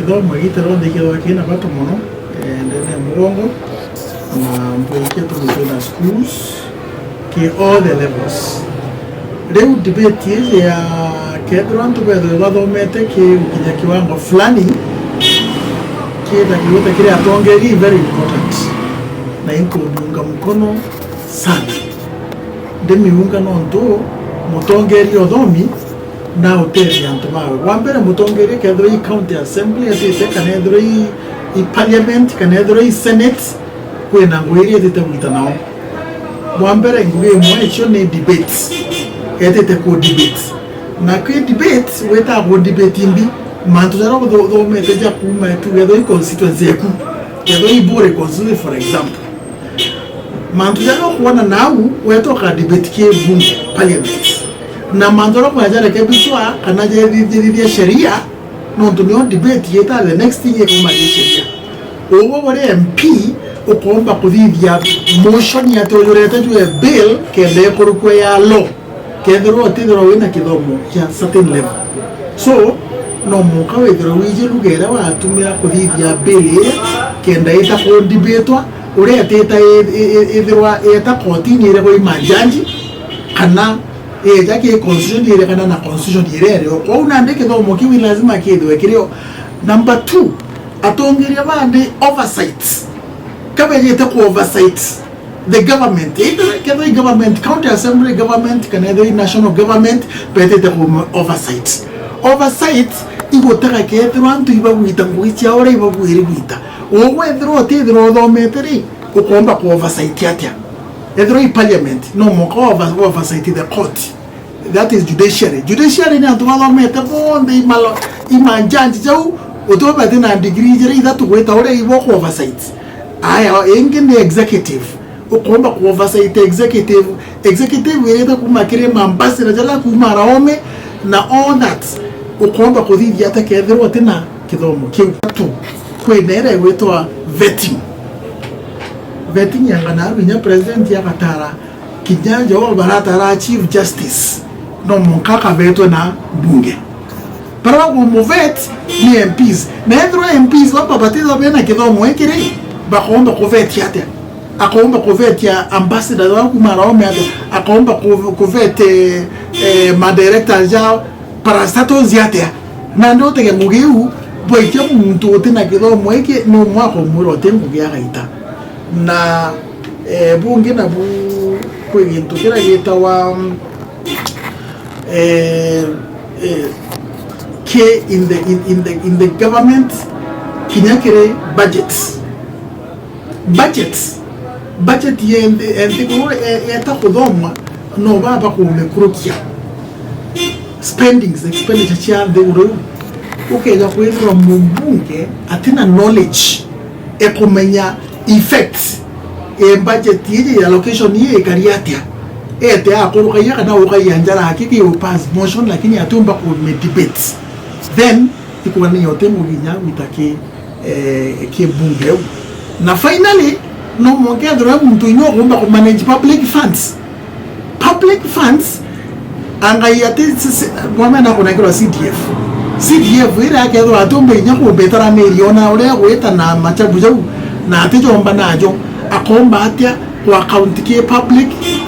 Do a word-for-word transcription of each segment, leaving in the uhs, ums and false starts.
Githomo githe gionthe gikethirwa kina bata mono, eh, ndene ya mugongo, na mbwirikia tugutu na schools ki all the levels. Riu debate iji ya kethirwa antu bethirwe bathomete ki gukinya kiwango fulani, kithagirwa kiri atongeri very important, na inkumiunga mukono sana. Ndimiunga nontu mutongeri uthomi na utethia antu bawe. Wa mbere, mutongeri kethirwa i county assembly etite, kana ethirwa i, i parliament, kana ethirwa i senate, kwina ngugi iria etite gwita nao. Wa mbere, ngugi imwe icio ni debate. Etite ku debate. Na kwi debate, witaga ku debate mbi, mantu jaria utho-, uthomete ja kuuma tu, kethirwa i constituency eku, kethirwa i Buri constituency, for example. Mantu jaria ukwona nau, weta uka debate ki bunge, parliament. Na mantu jaria ukwona jarekebishwa, kana jethithia sheria, nontu nio debate yita the next thing ikuuma ni sheria. Ugwe uri M P, ukomba kuthithia motion ati ujurete juu ya bill, kenda ikurukua ya law. Kethirwa utithirwa wina kithomo kia certain level. So, no muka withirwe wiji lugha iria watumira kuthithia bill iria, kenda ita kundibitwa, uria itita i-, i-, i-, ithirwa ita kotini iria kwi majaji, kana ija ki constitution iria kana na constitution iria irio. Kwou nandi kithomo kiu ni lazima kithirwe kirio. Number two, atongeria bandi oversight. Kabejite ku oversight the government, either kethira i government, county assembly government, kana ethira i national government, betite ku oversight. Oversight igutega kethirwa antu ibagwita ngugi ciao uria ibabwiri gwita. Ugwe ethirwa utithirwa uthomete ri, ukomba ku oversight atia? Ethirwa i parliament, no muka over-, oversight the court. That is judiciary. Judiciary ni antu bathomete bonthe, imalo-, imanjanji jau, utwe bati na degree ijiri ithatu gwita uria ibo ku oversight. Aya, ingi ni executive. Ukomba ku oversight executive. Executive irite kuma kiri mambassador jala kuma araome na all that. Ukomba kuthithia ata kethirwa utina kithomo kiu? Tu, kwina iria igwitwa vetting. Vetting yanga naru inya president agatara kinya jo baratara Chief Justice, no mwanka akabetwe na mbunge. Bara bakumu vet ni M Ps. Na ethirwa M Ps baba batithwa bena kithomo giki ri, bakomba kuvetia atia? Akomba kuvetia ambassador wa kuma araome atia? Akomba ku-, kuvet, eh, eh, madirectors ja parastatals atia? Nandi utege ngugi iu, bwaikia muntu utina kithomo giki, ni umwe akomwira uti ngugi agaita. Na, eh, bungi nabu kwi gintu kiria gitawa, eh, eh, ki in the, in, in the, in the government, kinya kiri budget. Budget, budget yenthe, yenthe kuru, e-, yeta kuthomwa, no baba kumikurukia. Spendings, expenditure cia nthiguru iu. Ukeja kwithirwa mumbunge atina knowledge ekumenya effects e budget iji ya allocation ii ikari atia. Ete akurukagia kana ukagia njara aki ki pass motion, lakini atiumba ku debate. Then, ikwonania uti muginya gwita ki, eh, ki bunge iu. Na finally, no mwanka ethirwe muntu inya ugomba ku manage public funds. Public funds, angai ati si-, si-, bwamena kunengerwa C D F. C D F iria akethirwa atiumba inya kumbitara miriona uria gwita na machabu jau, na atijomba najo, akomba atia ku account ki public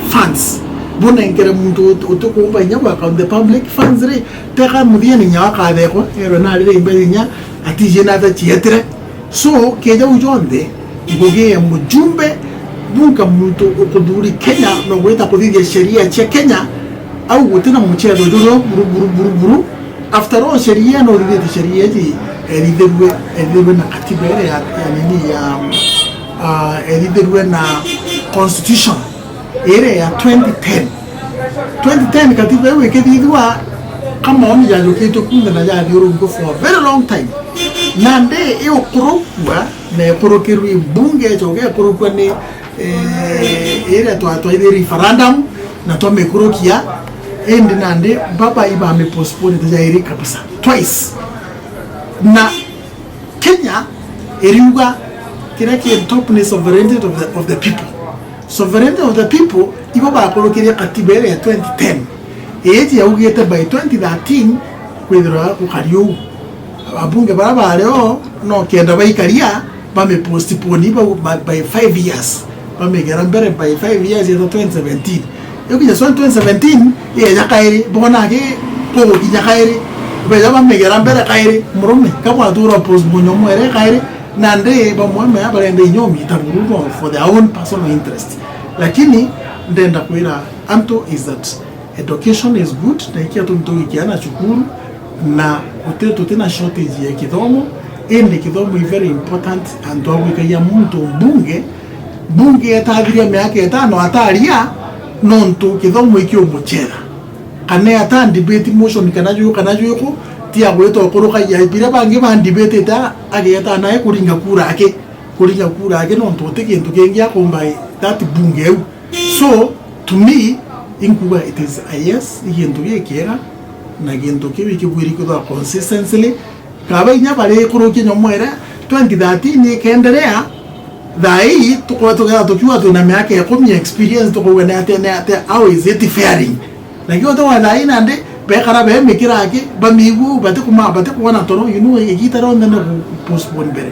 funds? Bunengere muntu ut-, utikumba inya ku account the public funds ri, teka muthiani inya akathekwa, erwe narire imbe inya, atijie nata cietire. So, kija u jonthe, ngugi ya mujumbe, bunka muntu ukuthuri Kenya, no gwita kuthithia sheria cia Kenya, au gutina muchetho juru buru, buru, buru, buru. After all, sheria no ithithite sheria iji erithirwe, erithirwe na katiba iria ya, ya nini ya, ah, erithirwe na constitution iria ya twenty ten. Twenty ten katiba iu ikithithua, kama oni jajukitwe kunthe na jathiurungua for a very long time. Nandi iukurukua na ikurukirwe bunge, icoke ikurukua ni, eh, iria twa-, twaithire referendum na twamikurukia, indi nandi baba ibami postpone jairi kabisa. Twice. Na Kenya iriuga kiria ki top ni sovereignty of the, of the people. Sovereignty of the people, ibo bakurukirie katiba iria ya twenty ten. Iji yaugite by twenty thirteen kwithirwa gukari uu. Babunge bara bari o no kenda baikaria bame postpone ba, ba, by five years, bamigera mbere by five years yeta twenty seventeen. Ikinya so twenty seventeen iyeja kairi, bona aki kugukinya kairi, beja bamigera mbere kairi, murume kabwatura postpone omwere kairi, nandi bamwe mea barenda inyomi taburuno for their own personal interest. Lakini ndenda kwira antu is that education is good, na ikio tuntu tugikiana cukuru, na guti, tuti na shortage ya kithomo, indi kithomo is very important. Antu a gwikagia muntu mbunge, mbunge etathiria miaka itano ataria, nontu kithomo ikiumuchera. Kana ata debate motion kana juu kana juku, ti agwita ukurukagia biria bangi ba debate ta ageta nae kuringa kura ake, kuringa kura ake, nontu uti kintu kingi akumba that bunge eu. So, to me, inkuga it is a yes, i gintu gikiega, na gintu kiu ikibwiri kwithwa consistently. Kaba inya bari kurukia nyomwere, twenty thirteen ikenderea, thaa ii tukoe tukethira tukiuga twina miaka ikumi ya experience, tukauga ni atia, ni atia, how is it faring? Lakini uti wa thaa ii nandi bekara bemikira aki, bamiigua u, batikuma, batikwona toro, you know, igita rionthe ni gu-, postpone mbere.